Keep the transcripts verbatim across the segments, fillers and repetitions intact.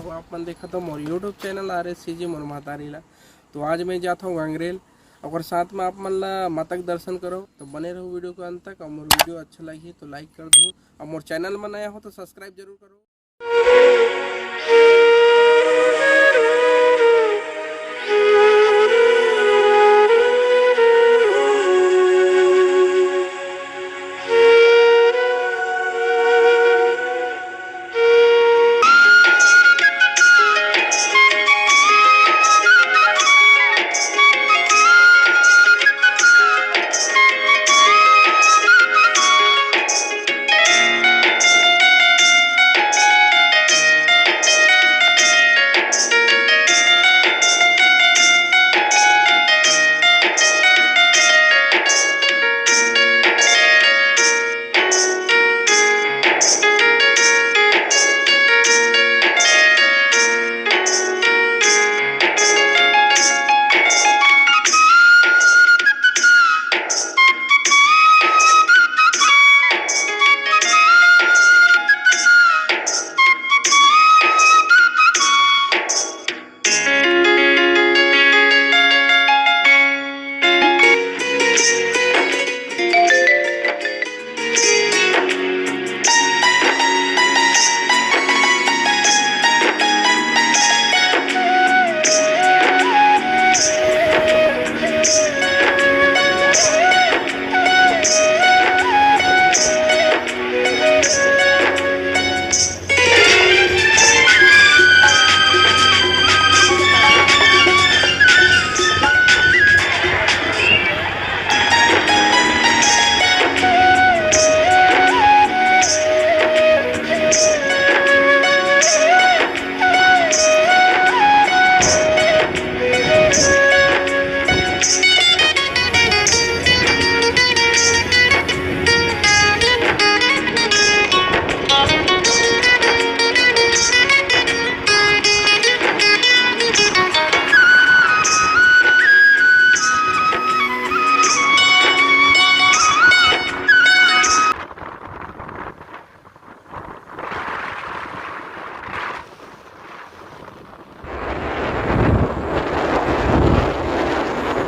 आप मन देखत हो मोर YouTube channel R S C G मोर महतारी ला। तो आज मैं जात हूँ गंगरेल, ओकर साथ में आप मन ला माता के दर्शन करो। तो बने रहो वीडियो के अंत तक, और मोर वीडियो अच्छा लगी तो लाइक कर दो, और मोर चैनल में नया हो तो सब्सक्राइब जरूर करो।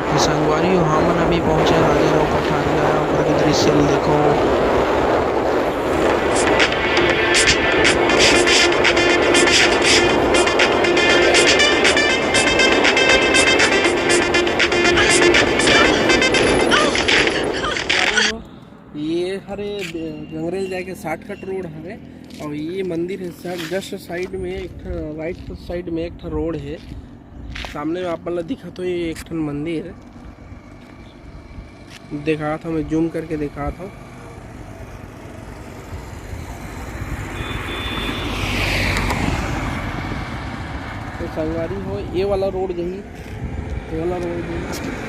तो संगवारी हो, हमन अभी पहुंचे राजा राव पठारिया, ओकर के दृश्य ल देखो। ये हरे गंगरेल जाए के शॉर्टकट रोड हरे, और ये मंदिर है सर, जस्ट साइड में एक ठो, राइट साइड में एक ठो रोड है। सामने में आप मन ला दिखत हो ये एक ठन मंदिर, दिखात हूँ मैं, जूम करके दिखात हूँ। तो संगवारी हो, ये वाला रोड जही, ये वाला रोड जही।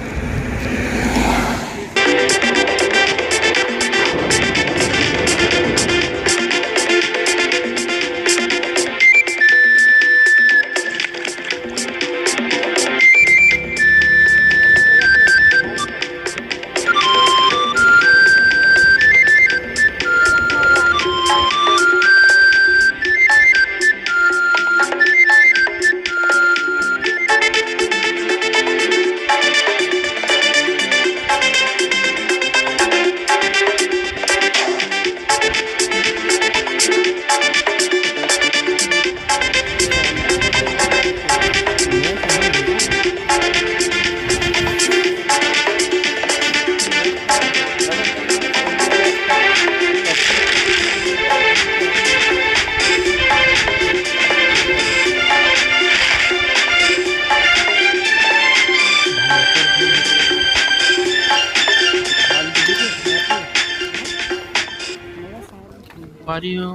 संगवारी हो,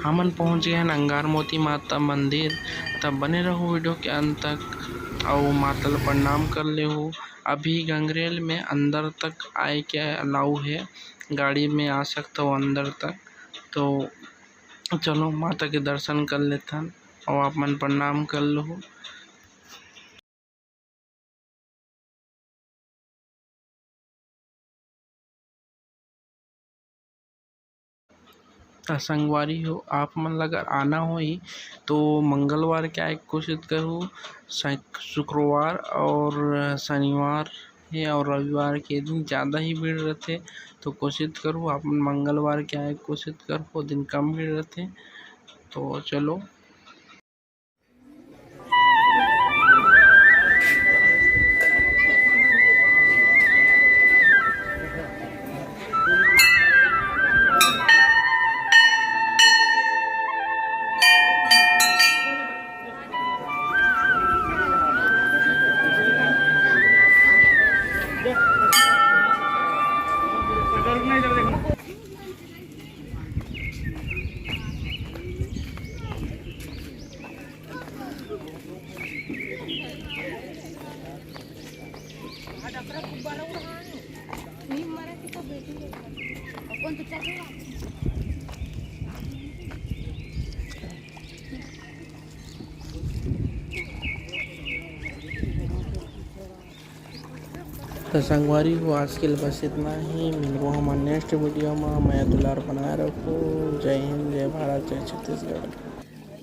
हमन पहुंच गए हन अंगार मोती माता मंदिर। तब बने रहो वीडियो के अंत तक, अउ माता ल प्रणाम कर लेहू। अभी गंगरेल में अंदर तक आए के अलाउ है, गाड़ी में आ सकते हो अंदर तक। तो चलो माता के दर्शन कर लेथन, अउ आप मन प्रणाम कर लेहू। त संगवारी हो, आप मन ला अगर आना होही तो मंगलवार के आए के कोशिश करहू, सै-, शुक्रवार और शनिवार हे और रविवार के दिन ज़्यादा ही भीड़ रहथे। तो कोशिश करहू आप मन मंगलवार के आए के कोशिश करहू, ओ दिन कम भीड़ रहथे। तो चलो। त संगवारी हो, आज के लिए बस इतना ही। मिलबो हमर नेक्स्ट वीडियो में। मया दुलार बनाए रखो। जय हिंद, जय भारत, जय छत्तीसगढ़।